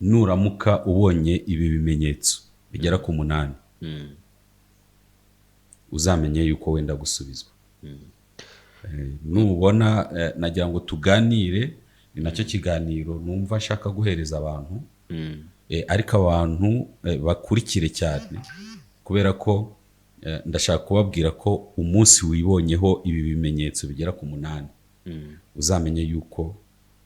Nuramuka ubonye ibi bimenyetso bigera ku 8, uzamenye yuko wenda gusubizwa. Nubona nagira ngo tuganire, ni nacyo kiganiro numva nshaka guhereza abantu. Ariko abantu bakurikire cyane, kubera ko ndashaka kubabwira ko umunsi wibonyeho ibi bimenyetso bigera ku 8, uzamenye yuko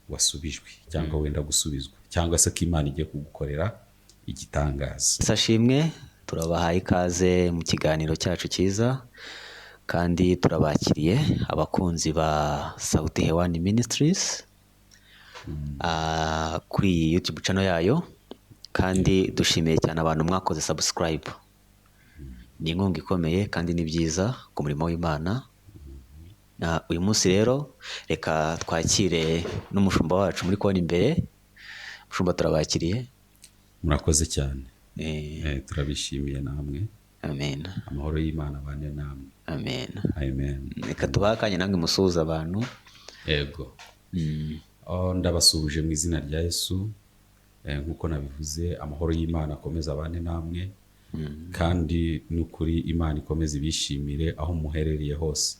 wasubijwe cyangwa wenda gusubizwa, cyangwa se ko Imana igiye kugukorera igitangaza. Sashimwe, turabahaye ikaze mu kiganiro cyacu cyiza kandi turabakiriye, abakunzi ba Sauti Hewani Ministries kuri iyi YouTube channel yayo, kandi dushimiye cyane abantu mwakoze subscribe. Ni inkunga ikomeye kandi ni byiza ku murimo w'Imana. Uyu munsi rero reka twakire n'umushumba wacu muri kubona imbere. Mushumba, turabakiriye. Murakoze cyane. Turabishimiye namwe. Amen. Amahoro y'Imana abane namwe. Amen. Amen. Reka tubahe akanya namwe musuhuza abantu. Yego. Oh, ndabasuhuje mu izina rya Yesu. Nk'uko nabivuze, amahoro y'Imana akomeze abane namwe, kandi n'ukuri Imana ikomeze ibishimire aho muherereye hose.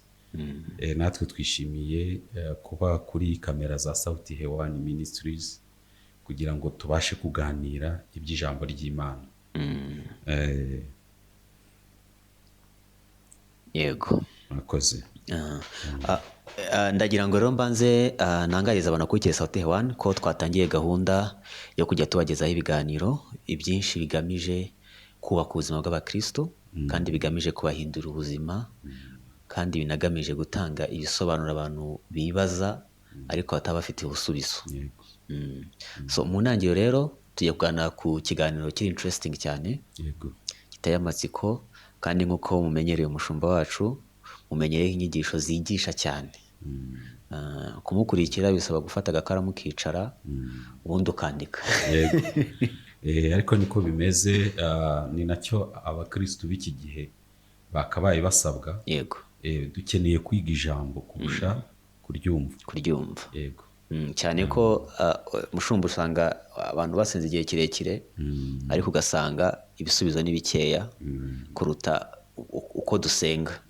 Natwe twishimiye kuba kuri kamera za Sauti Hewani Ministries kugira ngo tubashe kuganira iby'ijambo ry'Imana. Yego. Murakoze. Ndagira ngo rero mbanze ntangarize abantu bakurikiye Sauti Hewani ko twatangiye gahunda yo kujya tubagezaho ibiganiro ibyinshi bigamije kubaka ubuzima bw'abakristo, kandi bigamije kubahindura ubuzima, kandi binagamije gutanga ibisobanuro abantu bibaza ariko bataba bafite ubusubizo. So mu ntangiriro rero tugiye kuganira ku kiganiro kiri interesting cyane, giteye amatsiko, kandi nk'uko mumenyereye umushumba wacu, mumenyereye inyigisho zigisha cyane. Kumukurikira bisaba gufata agakaramu ukicara, ubundi ukandika. Yego. Ariko niko bimeze, ni nacyo abakristu b'iki gihe bakabaye basabwa. Dukeneye kwiga ijambo kurusha kuryumva. Kuryumva. Yego. Cyane ko mushumba usanga abantu basenze igihe kirekire, ariko ugasanga ibisubizo ni bikeya kuruta uko dusenga.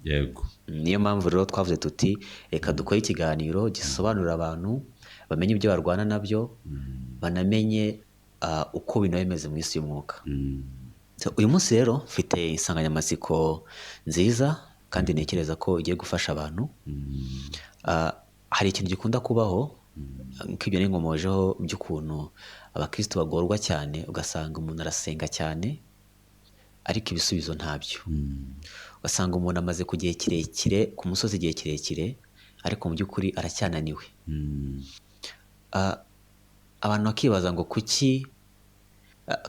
Niyo mpamvu rero twavuze tuti reka dukore ikiganiro gisobanurira abantu, bamenye ibyo barwana nabyo, banamenye uko ibintu bimeze mu isi y'umwuka. So, uyu munsi rero mfite insanganyamatsiko nziza kandi ntekereza ko igiye gufasha abantu. Hari ikintu gikunda kubaho, nk'ibyo ninkomojeho by'ukuntu abakristo bagorwa cyane, ugasanga umuntu arasenga cyane ariko ibisubizo ntabyo. Ugasanga umuntu amaze ku gihe kirekire ku musozi, igihe kirekire, ariko mu by'ukuri aracyananiwe. Abantu bakibaza ngo kuki,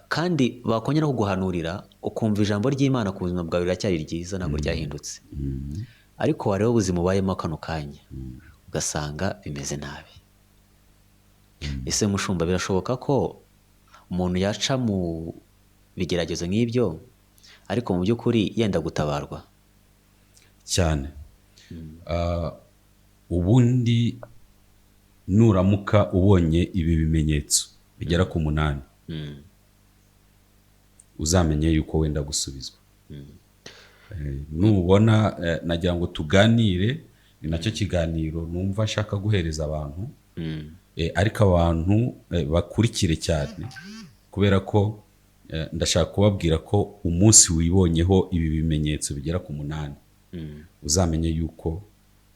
kandi bakongera kuguhanurira ukumva ijambo ry'Imana ku buzima bwawe riracyari ryiza, ntabwo ryahindutse. Ariko wareba ubuzima ubayemo kano kanya, ugasanga bimeze nabi. Ese mushumba, birashoboka ko umuntu yaca mu bigeragezo nk'ibyo ariko mu by'ukuri yenda gutabarwa? Cyane. Ubundi nuramuka ubonye ibi bimenyetso bigera ku 8, uzamenye yuko wenda gusubizwa. Nubona nagira ngo tuganire, ni nacyo kiganiro numva nshaka guhereza abantu. Ariko abantu bakurikire cyane, kubera ko ndashaka kubabwira ko umunsi wibonyeho ibi bimenyetso bigera ku 8, uzamenye yuko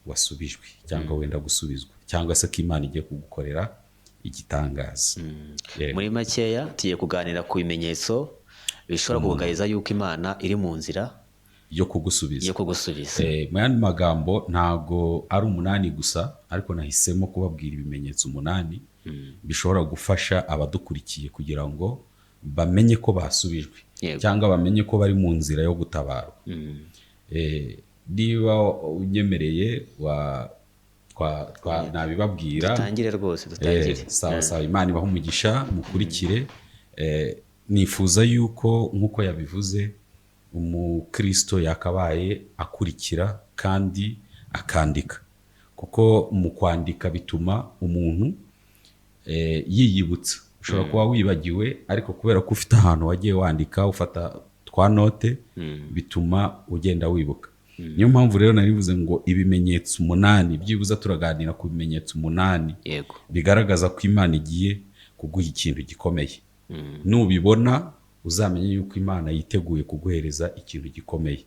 wasubijwe cyangwa wenda gusubizwa, cyangwa se ko Imana igiye kugukorera igitangaza. Muri makeya tugiye kuganira ku bimenyetso bishobora kugaragaza yuko Imana iri mu nzira yo kugusubiza. Yo kugusubiza. Mu yandi magambo ntago ari 8 gusa, ariko nahisemo kubabwira ibimenyetso 8 bishobora gufasha abadukurikiye kugira ngo bamenye ko basubijwe, cyangwa bamenye ko bari mu nzira yo gutabarwa. Niba unyemereye nabibabwira. Dutangire rwose, dutangire. Sawa sawa, Imana ibahe umugisha, mukurikire. Nifuza yuko nk'uko yabivuze umukristo yakabaye akurikira kandi akandika, kuko mu kwandika bituma umuntu yiyibutsa. Ushobora kuba wibagiwe, ariko kubera ko ufite ahantu wagiye wandika, ufata twa note, bituma ugenda wibuka. Niyo mpamvu rero narivuze ngo ibimenyetso 8, byibuze turaganira ku bimenyetso 8 bigaragaza ko Imana igiye kuguha ikintu gikomeye. Nubibona uzamenye yuko Imana yiteguye kuguhereza ikintu gikomeye.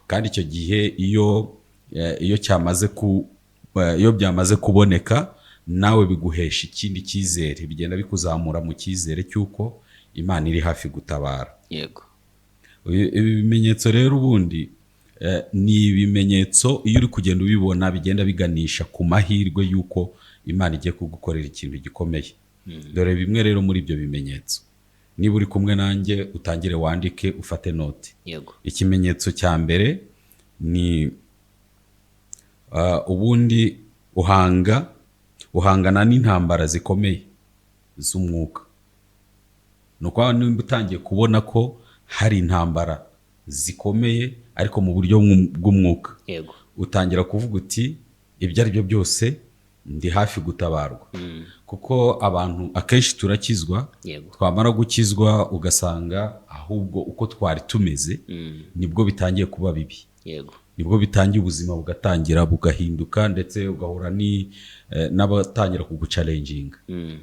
Kandi icyo gihe iyo cyamaze ku iyo byamaze kuboneka, nawe biguhesha ikindi cyizere, bigenda bikuzamura mu cyizere cy'uko Imana iri hafi gutabara. Ibi bimenyetso rero ubundi ni ibimenyetso iyo uri kugenda ubibona bigenda biganisha ku mahirwe y'uko Imana igiye kugukorera ikintu gikomeye. Dore bimwe rero muri ibyo bimenyetso. Niba uri kumwe nanjye, utangire wandike, ufate note. Ikimenyetso cya mbere ni ubundi uhangana n'intambara zikomeye z'umwuka. Ni ukuvuga nimba utangiye kubona ko hari intambara zikomeye ariko mu buryo bw'umwuka, utangira kuvuga uti ibyo ari byo byose ndi hafi gutabarwa. Kuko abantu akenshi turakizwa, twamara gukizwa ugasanga ahubwo uko twari tumeze nibwo bitangiye kuba bibi, nibwo bitangiye ubuzima bugatangira bugahinduka, ndetse ugahura n'abatangira kuguchallenginga,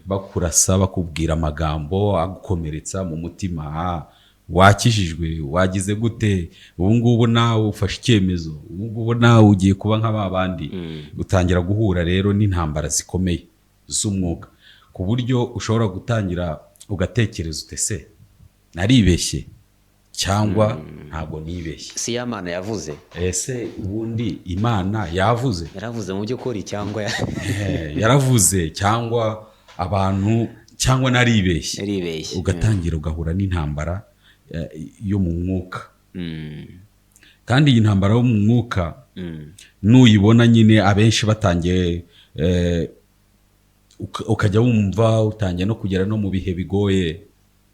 bakurasa, bakubwira amagambo agukomeretsa mu mutima. Wakijijwe, wagize gute, ubu ngubu nawe ufashe icyemezo, ubu ngubu nawe ugiye kuba nka ba bandi. Utangira guhura rero n'intambara zikomeye z'umwuka, ku buryo ushobora gutangira ugatekereza uti ese naribeshye cyangwa ntabwo nibeshye? Si ya Mana yavuze? Ese ubundi Imana yavuze? Yaravuze mu by'ukuri cyangwa Yaravuze cyangwa abantu, cyangwa naribeshye? Yaribeshye. Ugatangira ugahura n'intambara yo mu mwuka. Kandi iyi ntambara yo mu mwuka nuyibona nyine abenshi batangiye ukajya wumva utangiye no kugera no mu bihe bigoye,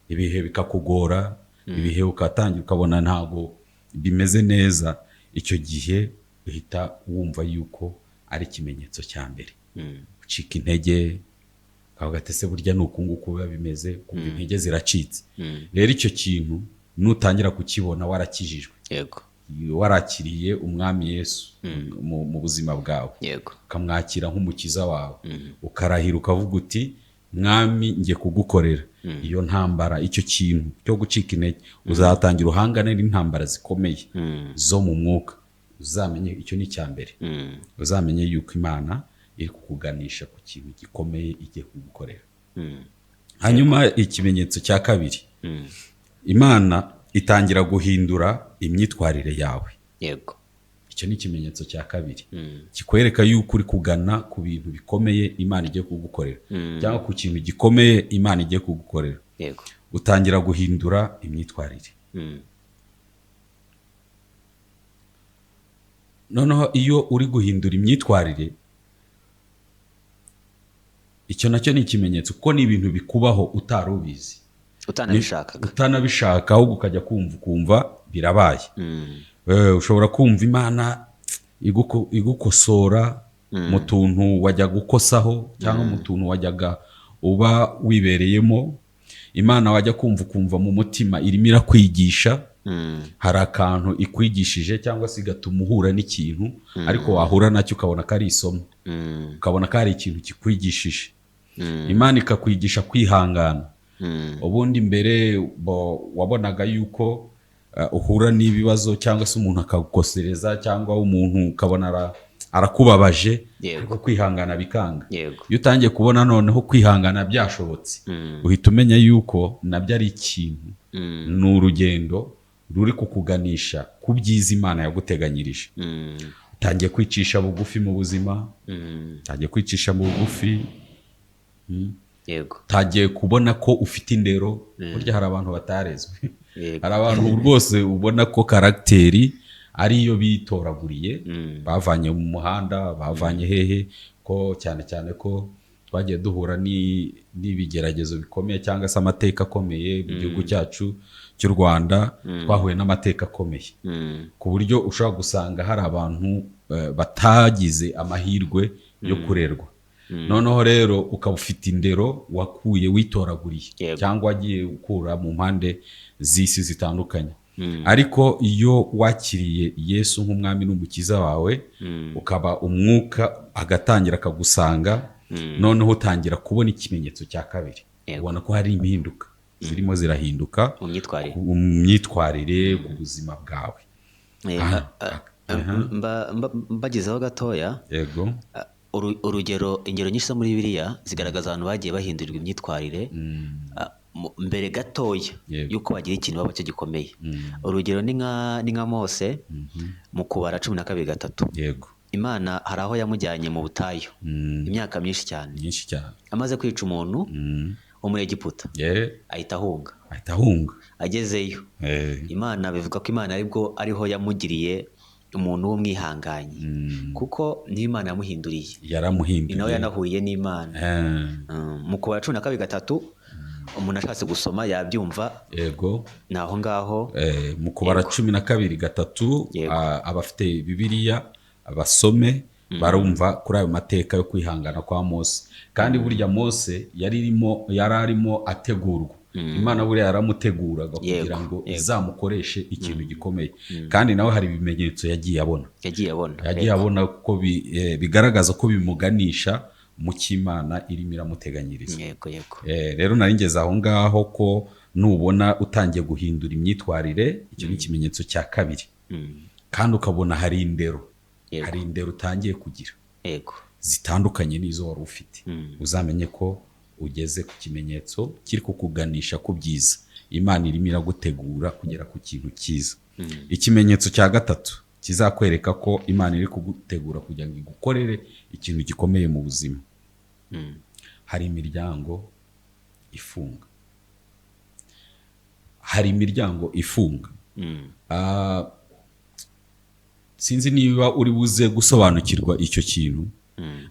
ibihe bikakugora, ibihe ukatangira ukabona ntabwo bimeze neza, icyo gihe uhita wumva yuko ari ikimenyetso cya mbere. Ucika intege, ukavuga ati ese burya ni uku nguku biba bimeze, ukumva intege ziracitse. Rero icyo kintu nutangira kukibona warakijijwe, warakiriye Umwami Yesu mu buzima bwawe, ukamwakira nk'umukiza wawe, ukarahira ukavuga uti Mwami ngiye kugukorera, iyo ntambara, icyo kintu cyo gucika intege, uzatangira uhangane n'intambara zikomeye zo mu mwuka. Uzamenye icyo ni icya mbere, uzamenye yuko Imana iri kukuganisha ku kintu gikomeye igiye kugukorera. Hanyuma ikimenyetso cya kabiri, Imana itangira guhindura imyitwarire yawe. Icyo ni ikimenyetso cya kabiri kikwereka yuko uri kugana ku bintu bikomeye Imana igiye kugukorera, cyangwa ku kintu gikomeye Imana igiye kugukorera. Utangira guhindura imyitwarire. Noneho iyo uri guhindura imyitwarire, icyo nacyo ni ikimenyetso, kuko ni ibintu bikubaho utari ubizi, utanabishakaga, utanabishaka, ahubwo ukajya kumva ukumva birabaye. Ushobora kumva Imana igukosora mu tuntu wajyaga gukosaho, cyangwa mu tuntu wajyaga uba wibereyemo. Imana wajya kumva ukumva mu mutima irimo irakwigisha, hari akantu ikwigishije cyangwa se igatuma uhura n'ikintu, ariko wahura nacyo ukabona ko ari isomo, ukabona ko hari ikintu kikwigishije. Imana ikakwigisha kwihangana. Ubundi mbere wabonaga yuko uhura n'ibibazo, cyangwa se umuntu akagukosereza, cyangwa umuntu ukabona arakubabaje, ariko kwihangana bikanga. Iyo utangiye kubona noneho kwihangana byashobotse, uhita umenya yuko nabyo ari ikintu, ni urugendo ruri kukuganisha ku byiza Imana yaguteganyirije. Utangiye kwicisha bugufi mu buzima, utangiye kwicisha bugufi, utangiye kubona ko ufite indero. Burya hari abantu batarezwe, hari abantu rwose ubona ko karagiteri ariyo bitoraguriye, bavanye mu muhanda, bavanye hehe, ko cyane cyane ko twagiye duhura n'ibigeragezo bikomeye cyangwa se amateka akomeye mu gihugu cyacu cy'u Rwanda. Twahuye n'amateka akomeye ku buryo ushobora gusanga hari abantu batagize amahirwe yo kurerwa. Noneho rero ukaba ufite indero wakuye witoraguriye, cyangwa wagiye ukura mu mpande z'isi zitandukanye. Ariko iyo wakiriye Yesu nk'umwami n'umukiza wawe, ukaba umwuka agatangira akagusanga, noneho utangira kubona ikimenyetso cya kabiri. Ubona ko hari impinduka zirimo zirahinduka mu myitwarire, ku myitwarire, ku buzima bwawe. Mbagezeho gatoya. Yego. Urugero, ingero nyinshi zo muri Bibiliya zigaragaza abantu bagiye bahindurirwa imyitwarire mbere gatoya y'uko bagira ikintu baba cyo gikomeye. Urugero ni nka Mose mu Kubara 12:3. Yego. Imana hari aho yamujyanye mu butayu imyaka myinshi cyane, amaze kwica umuntu wo muri Egiputa, ahita ahunga. Agezeyo, Imana bivuga ko Imana aribwo ariho yamugiriye umuntu w'umwihanganyi, kuko niyo Imana yamuhinduriye, yaramuhinduriye, nawe yanahuriye n'Imana. Mu Kubara 12:3, umuntu ashatse gusoma yabyumva. Yego. Ni aho ngaho. Mu Kubara 12:3, abafite Bibiliya basome, barumva kuri ayo mateka yo kwihangana kwa Mose. Kandi burya Mose yari arimo ategurwa. Imana buriya yaramuteguraga kugira ngo izamukoreshe ikintu gikomeye. Kandi nawe hari ibimenyetso yagiye abona. Yagiye abona kuko bigaragaza ko bimuganisha mu cy'Imana irimo iramuteganyiriza. Yego, yego. Rero nari ngeze aho ngaho ko nubona utangiye guhindura imyitwarire, icyo ni ikimenyetso cya kabiri. Kandi ukabona hari indero. Hari indero utangiye kugira. Yego. Zitandukanye n'izo wari ufite. Uzamenye ko ugeze ku kimenyetso kiri kukuganisha ku byiza. Imana irimo iragutegura kugera ku kintu cyiza. Ikimenyetso cya gatatu kizakwereka ko Imana iri kugutegura kugira ngo igukorere ikintu gikomeye mu buzima. Hari imiryango ifunga. Hari imiryango ifunga. Sinzi niba uri buze gusobanukirwa icyo kintu,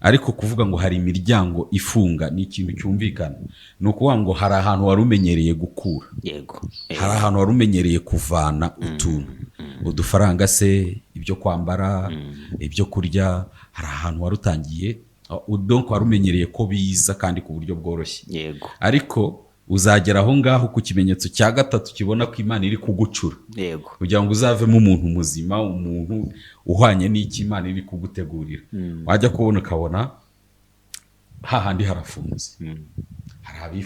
ariko kuvuga ngo hari imiryango ifunga ni ikintu cyumvikana. Ni ukuvuga ngo hari ahantu wari umenyereye gukura. Yego. Hari ahantu wari umenyereye kuvana utuntu, udufaranga se, ibyo kwambara, ibyo kurya, hari ahantu wari utangiye, donc wari umenyereye ko biza kandi ku buryo bworoshye. Yego. Ariko uzagera aho ngaho ku kimenyetso cya gatatu kibona ko Imana iri kugucura. Yego. Kugira ngo uzavemo umuntu muzima, umuntu uhwanye n'icyo Imana iri kugutegurira. Wajya kubona ukabona hahandi harafunze. Hari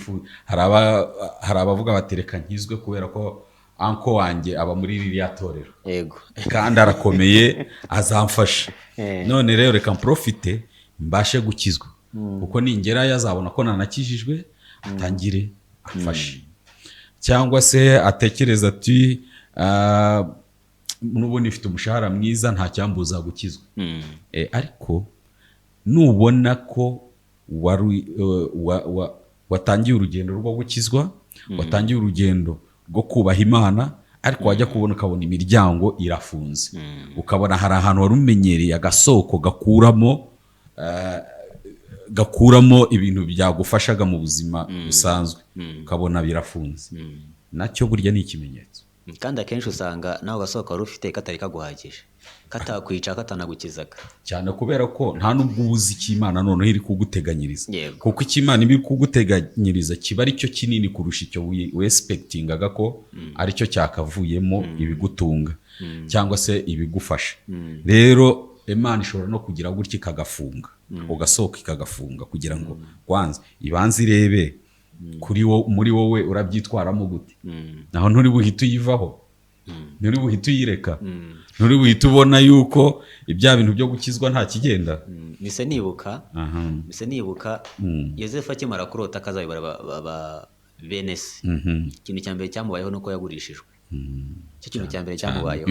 abavuga batereka nkizwe kubera ko anko wanjye aba muri ririya torero. Yego. Kandi arakomeye azamfasha. None rero reka mprofite mbashe gukizwa. Kuko ningera yazabona ko nanakijijwe atangire afashe. Cyangwa se atekereza ati n'ubundi mfite umushahara mwiza nta cyambuza gukizwa. Ariko nubona ko watangiye urugendo rwo gukizwa, watangiye urugendo rwo kubaha Imana, ariko wajya kubona ukabona imiryango irafunze. Ukabona hari ahantu wari umenyereye agasoko gakuramo ibintu byagufashaga mu buzima busanzwe, ukabona birafunze. Nacyo burya ni ikimenyetso. Kandi akenshi usanga nawe gasoko wari ufite katari kaguhagije, katakwica, katanagukizaga cyane, kubera ko nta nubwo ubuzi icyo Imana noneho iri kuguteganyiriza. Kuko icyo Imana iri kuguteganyiriza kiba ari cyo kinini kurusha icyo wesipekitingaga ko ari cyo cyakavuyemo ibigutunga cyangwa se ibigufasha. Rero Imana ishobora no kugira gutya ikagafunga, ugasohoka ikagafunga kugira ngo kwanza ibanze irebe kuri wo, muri wowe urabyitwaramo gute. Naho nturi buhite uyivaho, nturi buhite uyireka, nturi buhite ubona yuko ibya bintu byo gukizwa nta kigenda. Mise nibuka Yosefu akimara kurota akazayobora bene se. Ikintu cya mbere cyamubayeho nuko yagurishijwe. Icyo kintu cya mbere cyamubayeho.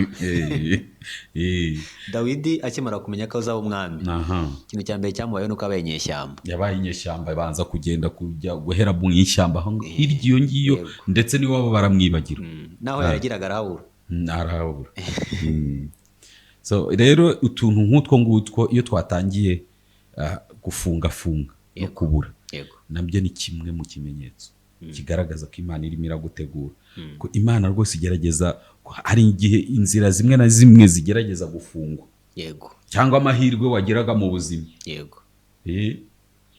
Dawidi akimara kumenya ko azaba umwami, ikintu cya mbere cyamubayeho nuko abaye inyeshyamba. Yabaye inyeshyamba, abanza kugenda kujya guhera mu ishyamba aho hirya iyo ngiyo, ndetse niwabo baramwibagira. Naho yaragiraga arahabura. Arahabura. So rero utuntu nk'utwo ngutwo iyo twatangiye gufungafunga no kubura, nabyo ni kimwe mu kimenyetso kigaragaza ko Imana irimo iragutegura. Ko Imana rwose igerageza, hari igihe inzira zimwe na zimwe zigerageza gufungwa. Yego. Cyangwa amahirwe wagiraga mu buzima. Yego.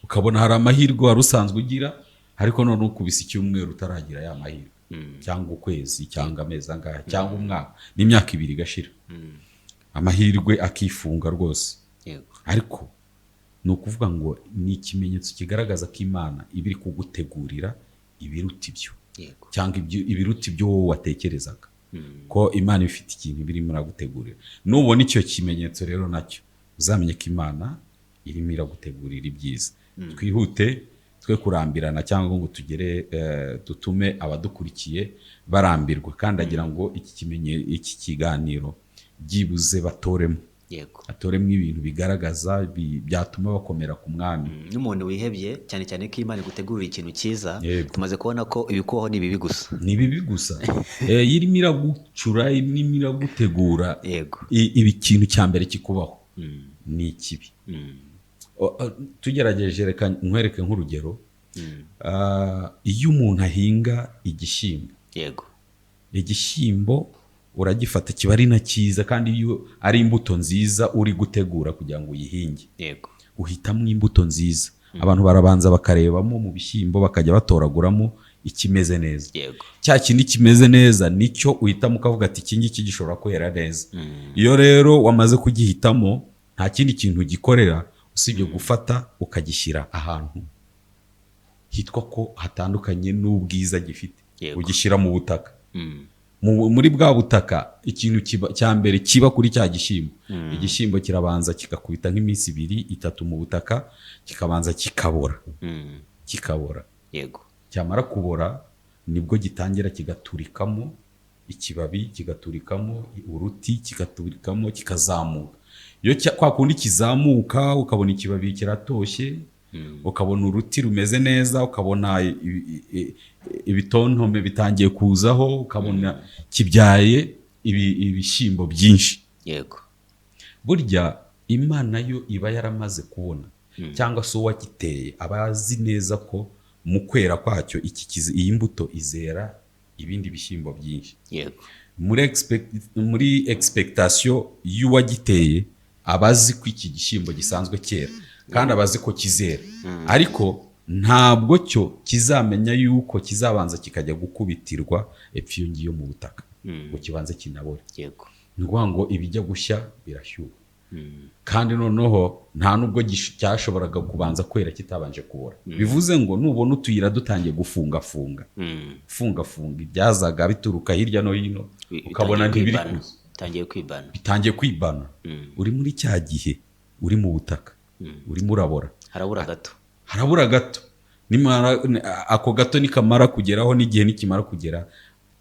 Ukabona hari amahirwe wari usanzwe ugira, ariko none ukubise icyumweru utaragira ya mahirwe, cyangwa ukwezi, cyangwa amezi angahe, cyangwa umwaka, n'imyaka 2 igashira, amahirwe akifunga rwose. Ariko ni ukuvuga ngo ni ikimenyetso kigaragaza ko Imana iba iri kugutegurira ibiruta ibyo, cyangwa ibiruta ibyo wowe watekerezaga, ko Imana ifite ikintu birimo iragutegurira. Nubona icyo kimenyetso rero nacyo uzamenye ko Imana irimo iragutegurira ibyiza. Twihute, twe kurambirana cyangwa ngo tugere dutume abadukurikiye barambirwa, kandi agira ngo iki kiganiro byibuze batoremo, atoremo ibintu bigaragaza byatuma bakomera ku mwami. N'umuntu wihebye cyane cyane ko Imana igutegurira ikintu cyiza, tumaze kubona ko ibikubaho ni bibi gusa. Ni bibi gusa. Irimo iragucura, irimo iragutegura. Ibi kintu cya mbere kikubaho ni ikibi. Tugerageje, reka nkwereke nk'urugero. Iyo umuntu ahinga igishyimbo, igishyimbo uragifata kiba ari na cyiza, kandi iyo ari imbuto nziza uri gutegura kugira ngo uyihinge, uhitamo imbuto nziza. Abantu barabanza bakarebamo mu bishyimbo, bakajya batoraguramo ikimeze neza. Cya kindi kimeze neza nicyo uhitamo, ukavuga ati iki ngiki gishobora kwera neza. Iyo rero wamaze kugihitamo, nta kindi kintu ugikorera usibye gufata ukagishyira ahantu hitwa ko hatandukanye n'ubwiza gifite. Ugishyira mu butaka. Muri bwa butaka ikintu cya mbere kiba kuri cya gishyimbo, igishyimbo kirabanza kigakubita nk'iminsi 2 3 mu butaka, kikabanza kikabora. Kikabora. Cyamara kubora nibwo gitangira kigaturikamo ikibabi, kigaturikamo uruti, kigaturikamo, kikazamuka. Iyo kwa kundi kizamuka ukabona ikibabi kiratoshye, ukabona uruti rumeze neza, ukabona ibitontome bitangiye kuzaho, ukabona kibyaye ibishyimbo byinshi. Burya Imana yo iba yaramaze kubona, cyangwa se uwagiteye aba azi neza ko mu kwera kwacyo iyi mbuto izera ibindi bishyimbo byinshi. Muri expectation y'uwagiteye aba azi ko iki gishyimbo gisanzwe cyera, kandi aba azi ko kizera, ariko ntabwo cyo kizamenya yuko kizabanza kikajya gukubitirwa epfo iyo ngiyo mu butaka, ngo kibanze kinabore. Ni ukuvuga ngo ibijya gushya birashyuha, kandi noneho nta nubwo cyashoboraga kubanza kwera kitabanje kubora. Bivuze ngo nubona utuyira dutangiye gufungafunga, fungafunga ibyazaga bituruka hirya no hino, ukabona ntibiri kuza, bitangiye kwibana. Uri muri cya gihe uri mu butaka, urimo urabora, harabura gato. Ako gato nikamara kugeraho, n'igihe nikimara kugera,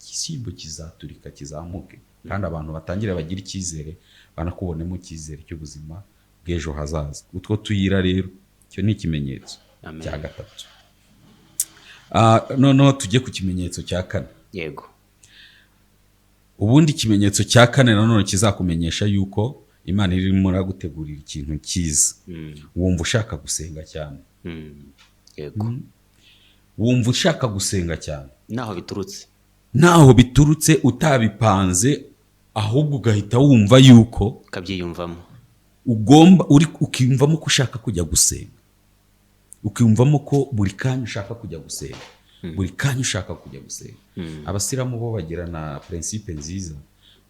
igishyimbo kizaturika kizamuke, kandi abantu batangire bagira icyizere, banakubonemo icyizere cy'ubuzima bw'ejo hazaza. Utwo tuyira rero, icyo ni ikimenyetso cya gatatu. Noneho tujye ku kimenyetso cya kane. Ubundi ikimenyetso cya kane nanone kizakumenyesha yuko Imana irimo iragutegurira ikintu cyiza. Wumva ushaka gusenga cyane. Wumva ushaka gusenga cyane. Naho biturutse utabipanze, ahubwo ugahita wumva yuko ukabyiyumvamo. Ugomba ukiyumvamo ko ushaka kujya gusenga. Ukiyumvamo ko buri kanya ushaka kujya gusenga. Buri kanya ushaka kujya gusenga. Abasilamu bo bagira na principe nziza.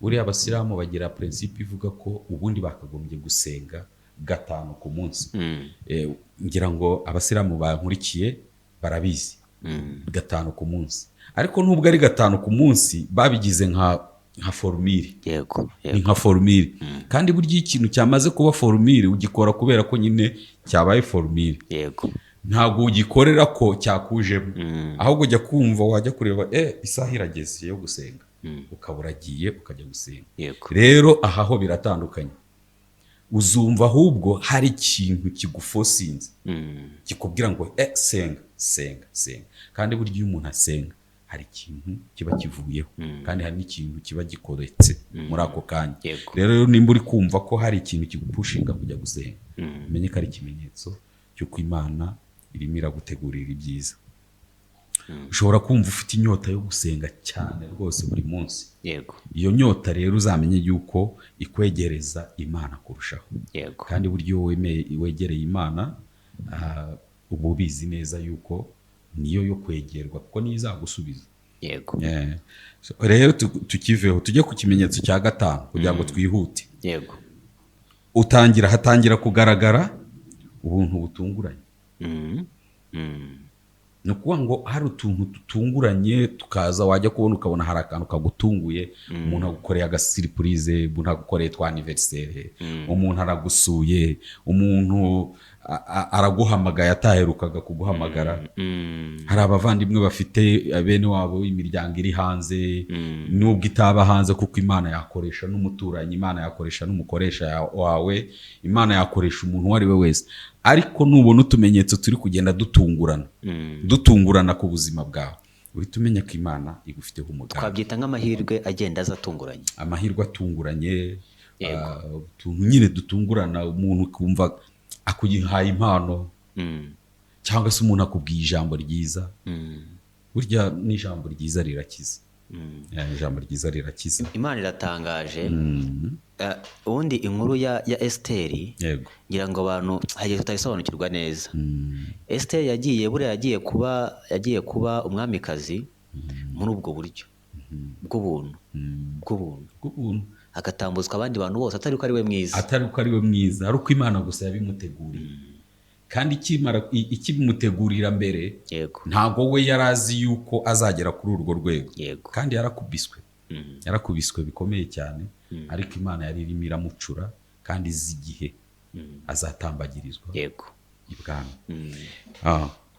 Buriya abasilamu bagira principe ivuga ko ubundi bakagombye gusenga 5 ku munsi. Ngira ngo abasilamu bankurikiye barabizi. 5 ku munsi. Ariko nubwo ari 5 ku munsi babigize nka formule. Ni nka formule. Kandi burya ikintu cyamaze kuba formule ugikora kubera ko nyine cyabaye formule. Ntabwo ugikorera ko cyakujemo. Ahubwo ujya kumva wajya kureba isaha irageze yo gusenga. Ukaba uragiye ukajya gusenga. Rero aha ho biratandukanye. Uzumva ahubwo hari ikintu kigufosinze. Kikubwira ngo senga, senga, senga. Kandi burya iyo umuntu asenga hari ikintu kiba kivuyeho, kandi hari n'ikintu kiba gikoretse muri ako kanya. Rero nimba uri kumva ko hari ikintu kigupushinga kujya gusenga, umenye ko ari ikimenyetso cy'uko Imana irimo iragutegurira ibyiza. Ushobora kumva ufite inyota yo gusenga cyane rwose buri munsi. Iyo nyota rero uzamenye yuko ikwegereza Imana kurushaho. Kandi buryo wegereye Imana, Uba ubizi neza yuko niyo yo kwegerwa, kuko niyo izagusubiza. Yego. So, rero tukiveho tujye ku kimenyetso cya gatanu kugira ngo twihute. Yego. Hatangira kugaragara ubuntu butunguranye. Ni ukuvuga ngo hari utuntu dutunguranye tukaza, wajya kubona ukabona hari akantu kagutunguye. Umuntu agukoreye agasurprise, umuntu agukoreye twa anniversaire, umuntu aragusuye, umuntu araguhamagaye ataherukaga kuguhamagara. Hari abavandimwe bafite bene wabo, imiryango iri hanze, nubwo itaba hanze, kuko Imana yakoresha n'umuturanyi, Imana yakoresha n'umukoresha wawe, Imana yakoresha umuntu uwo ari we wese. Ariko nubona utumenyetso turi kugenda dutungurana, dutungurana ku buzima bwawe, uhita umenya ko Imana igufiteho umugambi. Twabyita nk'amahirwe agenda aza atunguranye. Amahirwe atunguranye, utuntu nyine dutungurana, umuntu ukumva akugihaye impano, cyangwa se umuntu akubwiye ijambo ryiza. Burya n'ijambo ryiza rirakiza. Ijambo ryiza rirakiza. Imana iratangaje. Ubundi inkuru ya Esiteri, ngira ngo abantu hari igihe tutayisobanukirwa neza. Esiteri yagiye, buriya yagiye kuba umwamikazi muri ubwo buryo bw'ubuntu, bw'ubuntu. Bw'ubuntu. Agatambutswa abandi bantu bose, atari ko ari we mwiza. Atari uko ari we mwiza, ari uko Imana gusa yabimuteguriye. Kandi ikibimutegurira mbere, ntabwo we yari azi yuko azagera kuri urwo rwego. Kandi yarakubiswe. Yarakubiswe bikomeye cyane, ariko Imana yari irimo iramucura kandi izi igihe azatambagirizwa ibwami.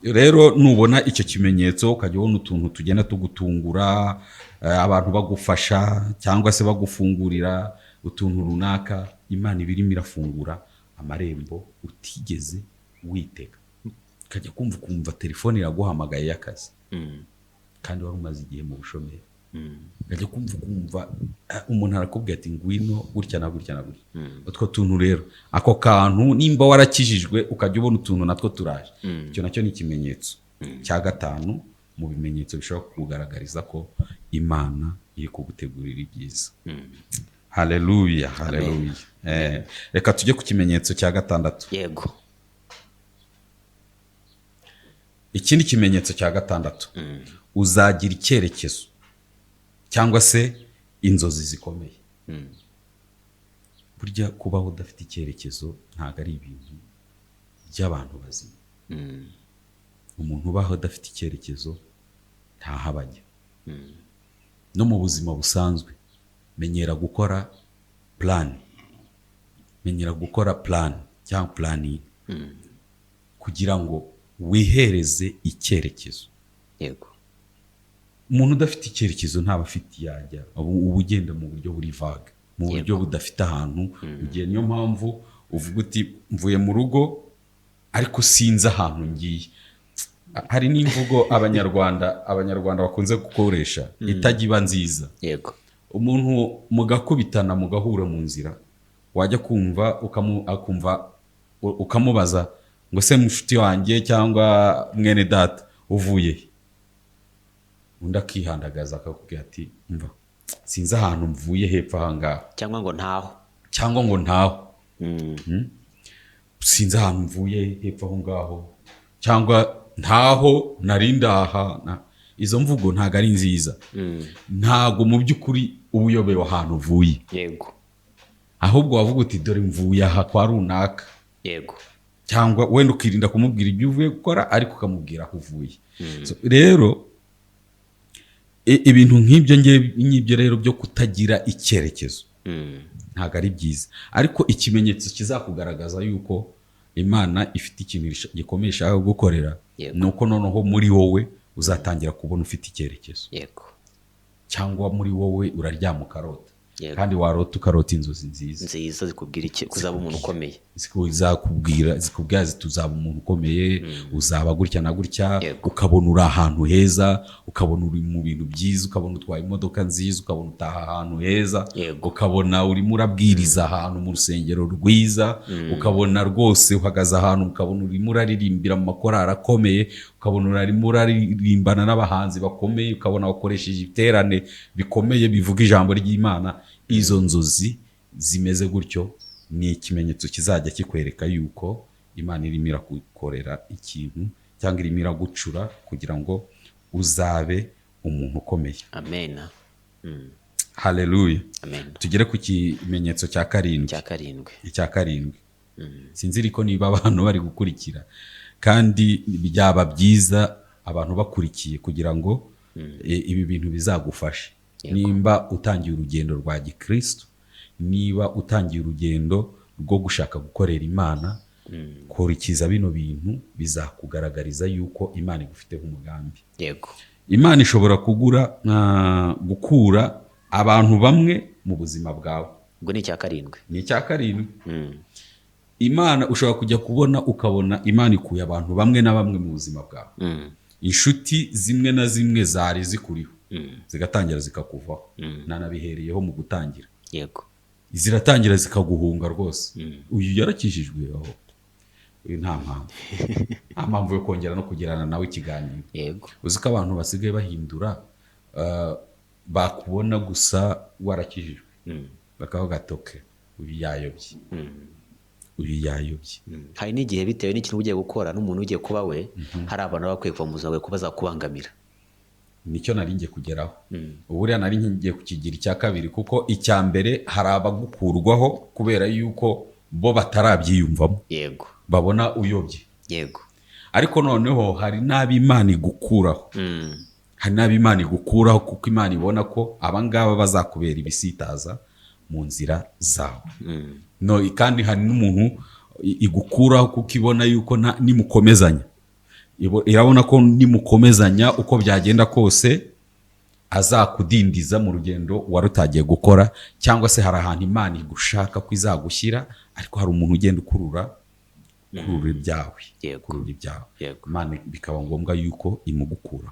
Rero nubona icyo kimenyetso, ukajya ubona utuntu tugenda tugutungura, abantu bagufasha cyangwa se bagufungurira utuntu runaka, Imana iba irimo irafungura amarembo utigeze witega. Ukajya kumva ukumva telefone iraguhamagaye y'akazi, kandi wari umaze igihe mu bushomeri. Ukajya kumva ukumva umuntu arakubwira ati ngwino gutya na gutya na gutya. Utwo tuntu rero, ako kantu, nimba warakijijwe ukajya ubona utuntu natwo turaje, icyo nacyo ni ikimenyetso cya gatanu mu bimenyetso bishobora kukugaragariza ko Imana iri kugutegurira ibyiza. Haleluya, haleluya. Reka tujye ku kimenyetso cya gatandatu. Ikindi kimenyetso cya gatandatu, uzagira icyerekezo cyangwa se inzozi zikomeye. Burya kubaho udafite icyerekezo ntabwo ari ibintu by'abantu bazima. Umuntu ubaho adafite icyerekezo ntaho ajya. No mu buzima busanzwe, menyera gukora plan, menyera gukora plan cyangwa planning, kugira ngo wihereze icyerekezo. Umuntu udafite icyerekezo ntaba afite iyo ajya, uba ugenda mu buryo buri vague, mu buryo budafite ahantu ugiye. Niyo mpamvu uvuga uti mvuye mu rugo ariko sinzi ahantu ngiye. Hari n'imvugo abanyarwanda bakunze gukoresha itajya iba nziza. Umuntu mugakubitana, mugahura mu nzira, wajya kumva akumva ukamubaza ngo se mushuti wanjye cyangwa mwene data uvuye he? Undi akihandagaza akakubwira ati mva sinzi ahantu mvuye hepfo aha ngaha, cyangwa ngo ntaho, cyangwa ngo ntaho. Sinzi ahantu mvuye hepfo aho ngaho, cyangwa ntaho nari ndaha. Izo mvugo ntago ari nziza. Ntago mu by'ukuri uba uyobewe ahantu uvuye. Ahubwo wavuga uti dore mvuye aha kwa runaka. Cyangwa wenda ukirinda kumubwira ibyo uvuye gukora, ariko ukamubwira aho uvuye. So, rero ibintu nk'ibyo ngibyo rero byo kutagira icyerekezo ntabwo ari byiza. Ariko ikimenyetso kizakugaragaza yuko Imana ifite ikintu gikomeye ishaka gukorera, ni uko noneho muri wowe uzatangira kubona ufite icyerekezo. Cyangwa muri wowe uraryama ukarota. Kandi warota ukarota inzozi nziza. Nziza zikubwira iki? Kuzaba umuntu ukomeye. Zikubwira ziti uzaba umuntu ukomeye, uzaba gutya na gutya, ukabona uri ahantu heza, ukabona uri mu bintu byiza, ukabona utwaye imodoka nziza, ukabona utaha ahantu heza, ukabona urimo urabwiriza ahantu mu rusengero rwiza, ukabona rwose uhagaze ahantu, ukabona urimo uraririmbira mu makorari akomeye, ukabona urarimo uraririmbana n'abahanzi bakomeye, ukabona wakoresheje ibiterane bikomeye bivuga ijambo ry'Imana. Izo nzozi zimeze gutyo ni ikimenyetso kizajya kikwereka yuko Imana irimo iragukorera ikintu cyangwa irimo iragucura kugira ngo uzabe umuntu ukomeye. Amen. Haleluya. Amen. Tugere ku kimenyetso cya karindwi. Cya karindwi. Icya karindwi. Sinzi ariko niba abantu bari gukurikira, kandi byaba byiza abantu bakurikiye kugira ngo ibi bintu bizagufashe. Nimba utangiye urugendo rwa gikristo, niba utangiye urugendo rwo gushaka gukorera Imana, kurikiza bino bintu bizakugaragariza yuko Imana igufiteho umugambi. Yego. Imana ishobora gukura abantu bamwe mu buzima bwawe. Ubwo ni icya karindwi. Ni icya karindwi. Imana ushobora kujya kubona ukabona Imana ikuye abantu bamwe na bamwe mu buzima bwawe. Inshuti zimwe na zimwe zari zikuriho zigatangira zikakuvaho. Nanabihereyeho mu gutangira. Yego. Ziratangira zikaguhunga rwose. Uyu yarakijijwe aho. Uyu nta mpamvu. Nta mpamvu yo kongera no kugirana nawe ikiganiro. Yego. Uzi ko abantu basigaye bahindura bakubona gusa warakijijwe. Bakavuga ati okay, uyu yayobye. Uyu yayobye. Hari n'igihe bitewe n'ikintu ugiye gukora n'umuntu ugiye kuba we, hari abantu bakwiye kuva mu buzima bwawe kuba bazakubangamira. Nicyo nari ngiye kugeraho. Uburiya nari ngiye kukigira icya kabiri, kuko icya mbere hari abagukurwaho kubera yuko bo batarabyiyumvamo. Yego. Babona uyobye. Yego. Ariko noneho hari n'ab'Imana igukuraho. Hari n'ab'Imana igukuraho kuko Imana ibona ko abangaba bazakubera ibisitaza mu nzira zawe. No, kandi hari n'umuntu igukuraho kuko ibona yuko nimukomezanya. Irabona ko nimukomezanya uko byagenda kose azakudindiza mu rugendo warutagiye gukora, cyangwa se hari ahantu Imana igushaka ko izagushyira, ariko hari umuntu ugenda ukurura ibyawe. Kurura ibyawe. Imana bikaba ngombwa yuko imugukura.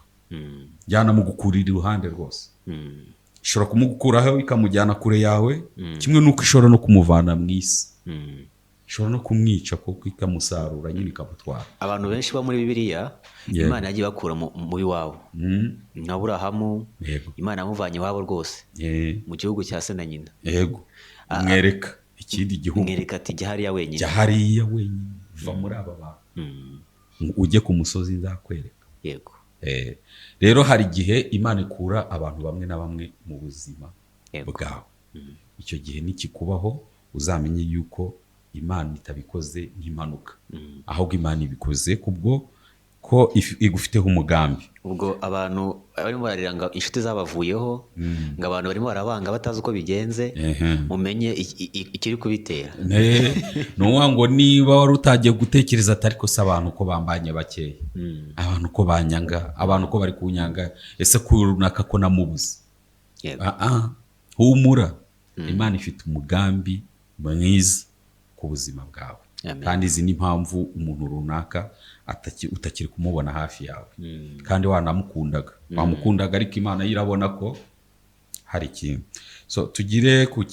Yanamugukurira iruhande rwose. Ishobora kumugukuraho ikamujyana kure yawe, kimwe nuko ishobora no kumuvana mu isi. Ishobora no kumwica kuko ikamusarura nyine ikamutwara. Abantu benshi bo muri Bibiliya Imana yagiye bakura mu iwabo. Nka Aburahamu, Imana yamuvanye iwabo rwose. Mu gihugu cya se na nyina. Yego. Mwereka ikindi gihugu. Mwereka ati jya hariya wenyine. Jya hariya wenyine. Va muri aba bantu. Ujye ku musozi nzakwereka. Yego. Rero hari igihe Imana ikura abantu bamwe na bamwe mu buzima bwawe. Icyo gihe nikikubaho uzamenye yuko Imana itabikoze nk'impanuka, ahubwo Imana ibikoze kubwo ko igufiteho umugambi. Ubwo abantu barimo bararira ngo inshuti zabavuyeho, ngo abantu barimo barabanga batazi uko bigenze, mumenye ikiri kubitera. Ni ukuvuga ngo niba wari utagiye gutekereza ati ariko se abantu ko bambanye bakeya, abantu ko banyanga, abantu ko bari kunyanga, ese ko runaka ko namubuze. Humura, Imana ifite umugambi mwiza ku buzima bwawe. Kandi izi ni impamvu umuntu runaka utakiri kumubona hafi yawe. Kandi wanamukundaga. Wamukundaga ariko Imana irabona ko hari ikintu. So tugire ku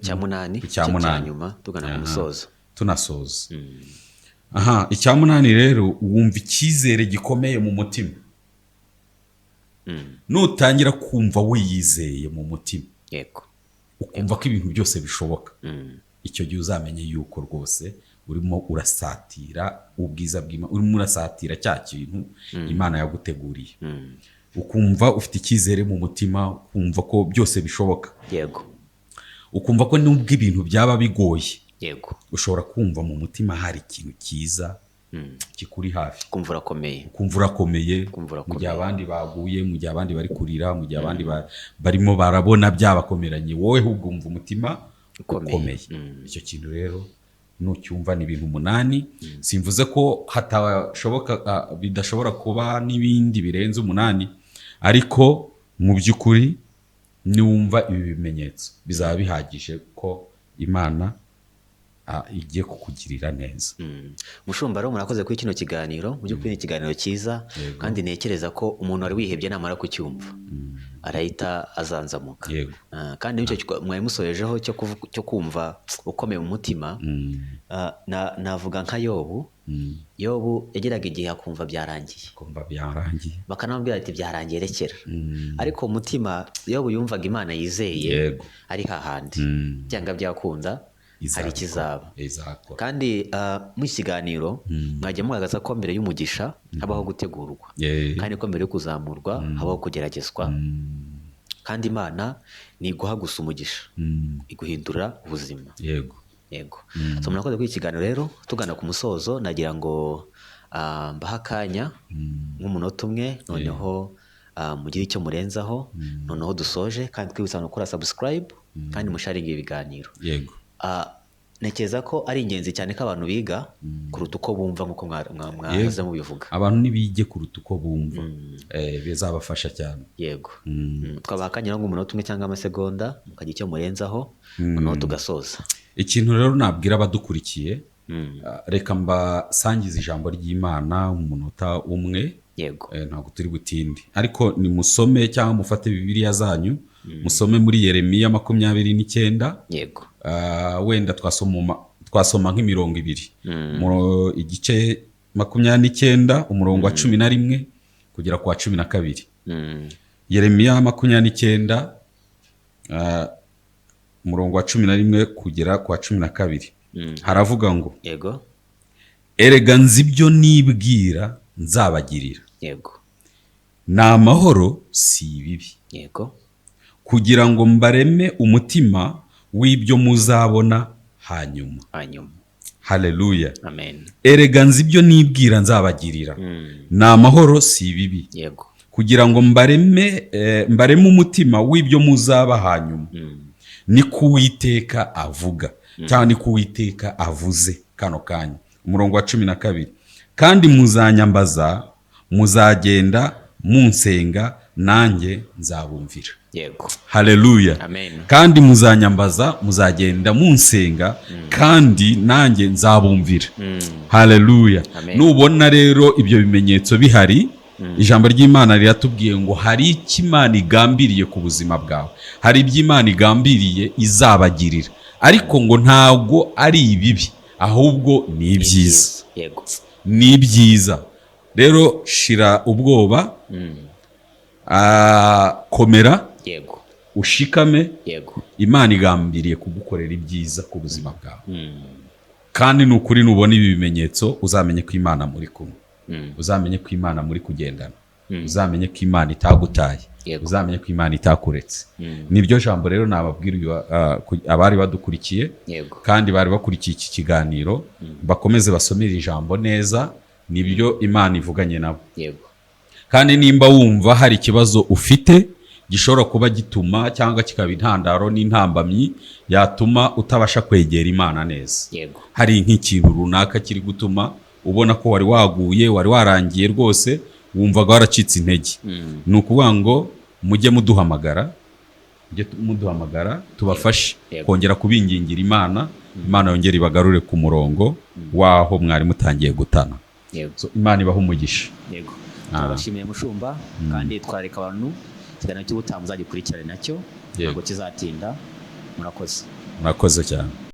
cya munani, ku cya munani nyuma tugana ku musozo. Tunasoza. Aha, icya munani rero wumva icyizere gikomeye mu mutima. Nutangira kumva wiyizeye mu mutima. Yego. Ukumva ko ibintu byose bishoboka. Icyo gihe uzamenye yuko rwose urimo urasatira ubwiza bw'Imana, urimo urasatira cya kintu Imana yaguteguriye. Ukumva ufite icyizere mu mutima, ukumva ko byose bishoboka. Yego. Ukumva ko nubwo ibintu byaba bigoye, yego, ushobora kumva mu mutima hari ikintu cyiza kikuri hafi. Kumva urakomeye. Kumva urakomeye. Mu gihe abandi baguye, mu gihe abandi bari kurira, mu gihe abandi barimo barabona byabakomeranye, wowe ahubwo umutima ukomeye. Icyo kintu rero nucyumva ni ibintu 8. Simvuze ko hatashoboka, bidashobora kuba n'ibindi birenze 8, ariko mu by'ukuri niwumva ibi bimenyetso bizaba bihagije ko Imana igiye kukugirira neza. Mushumba rero murakoze kuri kino kiganiro, mu by'ukuri ni ikiganiro cyiza, kandi ntekereza ko umuntu wari wihebye namara kucyumva arahita azanzamuka. Kandi nicyo mwari musorejeho cyo kumva ukomeye mu mutima. Navuga nka Yobu. Yobu yageraga igihe akumva byarangiye, bakanamubwira ati byarangiye rekera, ariko umutima Yobu yumvaga Imana yizeye ari hahandi, byanga byakunda Hari ikizaba. Izakora. Kandi muri iki kiganiro mwagiye mugaragaza ko mbere y'umugisha habaho gutegurwa, kandi ko mbere yo kuzamurwa habaho kugeragezwa, kandi Imana ntiguha gusa umugisha, iguhindura ubuzima. Yego. Yego. So murakoze kuri iki kiganiro. Rero tugana ku musozo, nagira ngo mbahe akanya nk'umunota umwe, noneho mugire icyo murenzaho, noneho dusoje, kandi twibutsa abantu gukora subscribe kandi musharinge ibiganiro. Yego. Ntekereza ko ari ingenzi cyane ko abantu biga kuruta uko bumva, nk'uko mwahoze mubivuga. Abantu nibige kuruta uko bumva, bizabafasha cyane. Yego. Twabaha akanya nk'umunota umwe cyangwa amasegonda, mukagira icyo murenzaho, noneho tugasoza. Ikintu rero nabwira abadukurikiye, reka mbasangize ijambo ry'Imana umunota umwe. Yego. Ntabwo turi butinde, ariko nimusome cyangwa mufate Bibiliya zanyu, musome muri Yeremiya 29. Yego. Wenda twasoma nk'imirongo ibiri. Igice 29, umurongo wa 11 kugera ku wa 12. Yeremiya 29, umurongo wa 11 kugera ku wa 12. Haravuga ngo: Yego. "Erega nzi ibyo nibwira nzabagirira, Yego. ni amahoro si ibibi, Yego. kugira ngo mbareme umutima w'ibyo muzabona hanyuma." Hanyuma. Haleluya. Amen. "Erega nzi ibyo nibwira nzabagirira, ni amahoro si ibibi, Yego. kugira ngo mbareme umutima w'ibyo muzaba hanyuma, ni ko Uwiteka avuga," cyangwa ni ko Uwiteka avuze kano kanya. Umurongo wa 12: "Kandi muzanyambaza, muzagenda munsenga, nanjye nzabumvira." Yego. Haleluya. Amen. "Kandi muzanyambaza, muzagenda munsenga, kandi nanjye nzabumvira." Haleluya. Amen. Nubona rero ibyo bimenyetso bihari, ijambo ry'Imana riratubwiye ngo hari icyo Imana igambiriye ku buzima bwawe, hari ibyo Imana igambiriye izabagirira, ariko ngo ntabwo ari ibibi, ahubwo ni ibyiza. Yego. Ni ibyiza. Rero shira ubwoba, komera, Yego. ushikame. Yego. Imana igambiriye kugukorera ibyiza ku buzima bwawe, kandi ni ukuri, nubona ibi bimenyetso uzamenye ko Imana muri kumwe, uzamenye ko Imana muri kugendana, uzamenye ko Imana itagutaye, Yego. uzamenye ko Imana itakuretse. Niryo jambo rero nababwira abari badukurikiye Yego. kandi bari bakurikiye iki kiganiro, bakomeze basomere ijambo neza, nibyo Imana ivuganye nabo. Yego. Kandi nimba wumva hari ikibazo ufite gishobora kuba gituma cyangwa kikaba intandaro n'intambamyi yatuma utabasha kwegera Imana neza, Yego. hari nk'ikintu runaka kiri gutuma ubona ko wari waguye, wari warangiye rwose, wumvaga waracitse intege, ni ukuvuga ngo mujye muduhamagara, mujye muduhamagara tubafashe Yego. kongera kubingingira Imana, Imana yongere ibagarure ku murongo w'aho mwari mutangiye gutana. Yego. So, Imana ibahe umugisha. Yego. Turabashimiye mushumba, kandi twareka abantu ikiganiro cy'ubutaha muzagikurikirane nacyo, Yego. ntabwo kizatinda. Murakoze. Murakoze cyane.